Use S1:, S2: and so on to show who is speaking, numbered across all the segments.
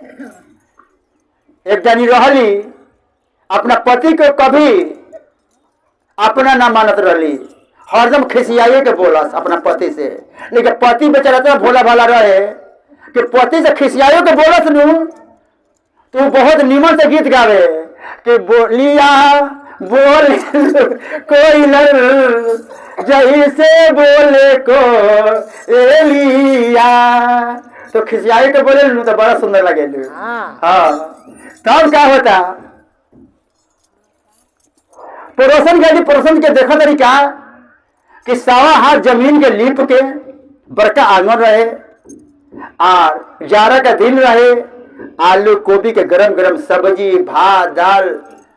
S1: एक जानी रहली, अपना पति को कभी अपना ना मानत रहली, हरदम खिसियाइए के बोलस अपना पति से। लेकिन पति बेचारा इतना भोला भाला रहे कि पति से खिसियाइयो के बोलस नू तो बहुत निमन से गीत गावे कि बोलिया बोल कोई जैसे बोले को एलिया। तो खिसियाई के बोले लू तो बड़ा सुंदर लगे लू।
S2: हाँ।
S1: हाँ, तब क्या होता, पड़ोसन के पड़ोसन के देखा तरीका कि सवा हाथ जमीन के लीप के बड़का आंगन रहे और जाड़ा का दिन रहे, आलू गोभी के गरम गरम सब्जी भात दाल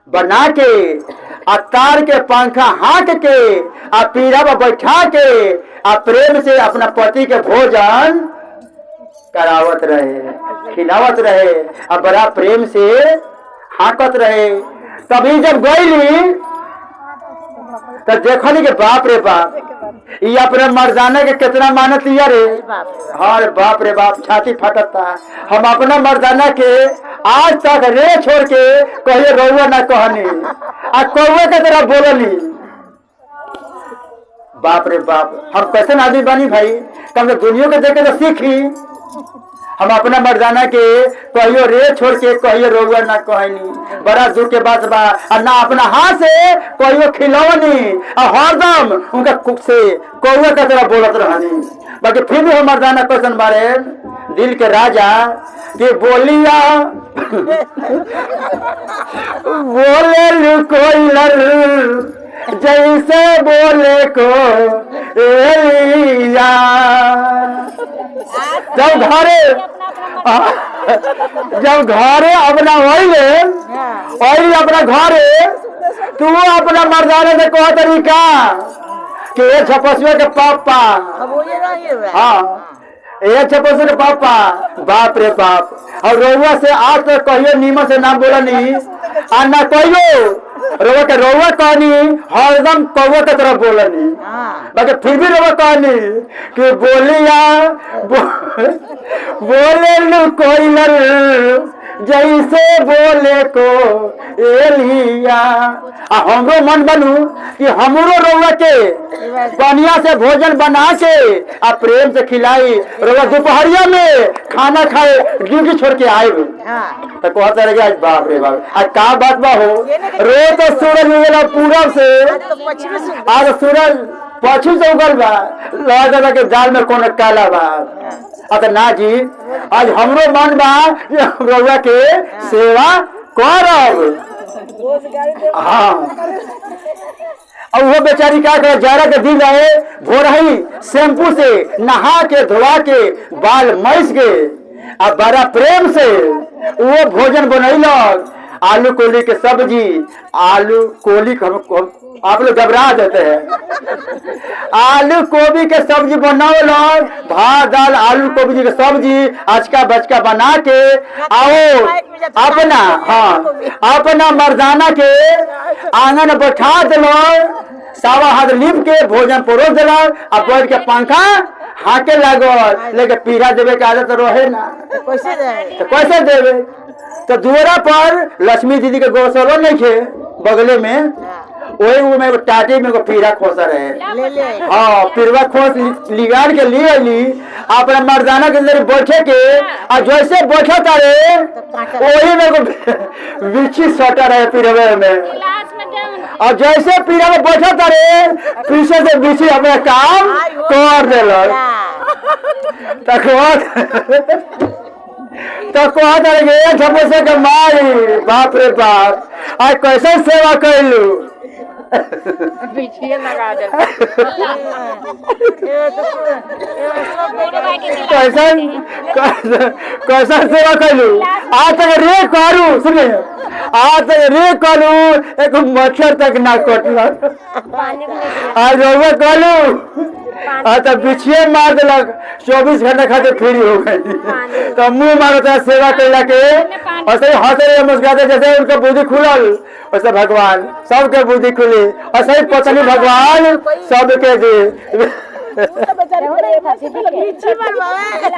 S1: बना के आ तार के पंखा हाँक के आ पीढ़ा पर बैठा के आ प्रेम से अपना पति के भोजन करावत रहे, खिलावत रहे आ बड़ा प्रेम से हाँकत रहे। तभी जब गईली तो देखली कि बाप रे बाप, ये अपने मर्दाना के कितना मानत लिया रे।
S2: बाप रे बाप।
S1: हाँ बाप रे बाप, छाती फटता। हम अपना मर्दाना के आज तक रे छोड़ के कहिए रउआ ना कहनी आ कौआ के तरह बोलनी। बाप रे बाप, हम कैसे आदमी बनी भाई, कम से दुनिया के देखे तो सीखी। हम अपना मर्दाना के कहियो रे छोड़ के कहियो रउआ ना कहनी, बड़ा दुख के बात बा। आ ना अपना हाथ से कहियो खिलौनी आ हरदम उनका कुक से कौआ के तरह बोलत रहनी। बाकी फिर भी हम मर्दाना कैसन बारे दिल के राजा के बोलिया बोले लू कोई लर जैसे बोले को एलिया। जब घरे जब घरे अपना होइले ओइले अपना घरे तू अपना मर्दाना से कह तरीका कि ए छपसुआ के पापा,
S2: अब वो ये रही है।
S1: हाँ ए छपसुआ के पापा, बाप रे बाप, और रउआ से आज तक कहियो नीमन से ना बोलनी आ ना कहियो रउआ के रउआ कहनी, हरदम कौआ के तरह बोलनी।
S2: हाँ।
S1: बाकी फिर भी रउआ कहनी कि बोलिया बोले लू कोई जैसे बोले को एलिया। आ हमरो मन बनू कि हमरो रउआ के बढ़िया से भोजन बना के आ प्रेम से खिलाई, रउआ दोपहरिया में खाना खाए ड्यूटी छोड़ के आए।
S2: हाँ।
S1: तो कहता रहे आज बाप रे बाप, आज का बात बा हो, रोज तो सूरज उगेला पूरब से,
S2: तो पश्चिम से
S1: आज सूरज पश्चिम से उगल बा, लगा के दाल में कोनो काला बा। अरे ना जी, आज हमरो मन बा कि हम रउआ के सेवा करब। हाँ, और वो बेचारी क्या करे, जाड़ा के दिन रहे, भोर ही शैम्पू से नहा के धोवा के बाल मैस के आ बड़ा प्रेम से वो भोजन बनैलक, आलू कोली के सब्जी। आलू कोली के हम आप लोग घबरा देते हैं। आलू गोभी के सब्जी बनौलक, भात दाल आलू गोभी के सब्जी अचका बचका बना के आओ अपना, हाँ अपना मर्दाना के आंगन बैठा दिलक, सावा हाथ लीप के भोजन परोस दिलक आ बैठ के पंखा हाके लागल। लेकिन पीढ़ा देवे के आदत रहे ना,
S2: कैसे जाए?
S1: तो कैसे देवे? तो दुआरा पर लक्ष्मी दीदी के गौशाला नहीं थे बगले में, वही में एगो टाटी में एगो पीढ़ा खोसा रहे।
S2: ले ले।
S1: हाँ, पीरवा खोस लिगाड़ के लिए अली अपना मर्दाना के अंदर बैठे के आ जैसे बैठा तारे वही में एगो बिच्छी सटा रहे पीरवे में, और जैसे पीरा में बैठा तारे पीछे से बिच्छी अपना काम कर देलक। तो कहत रहे कि ए झपसे के मारी, बाप रे बाप, आज कैसे सेवा कैलू।
S3: पीछे लगा दे।
S1: कैसन कैसन सेवा कैलू, आज तक रे करू, सुनिए आज तक रे करू एक मच्छर तक ना कटलक, आज रउआ कलू आ तो बिछिए मार दिलक, 24 घंटा खातिर फ्री हो गई। तो मुंह मारता सेवा कैला के, ऐसे ही हंसे रहे मुस्कुराते जैसे उनका बुद्धि खुलल वैसे भगवान सबके बुद्धि खुली, ऐसे ही पत्नी भगवान सबके दी।
S2: बिच्छी मरवावे।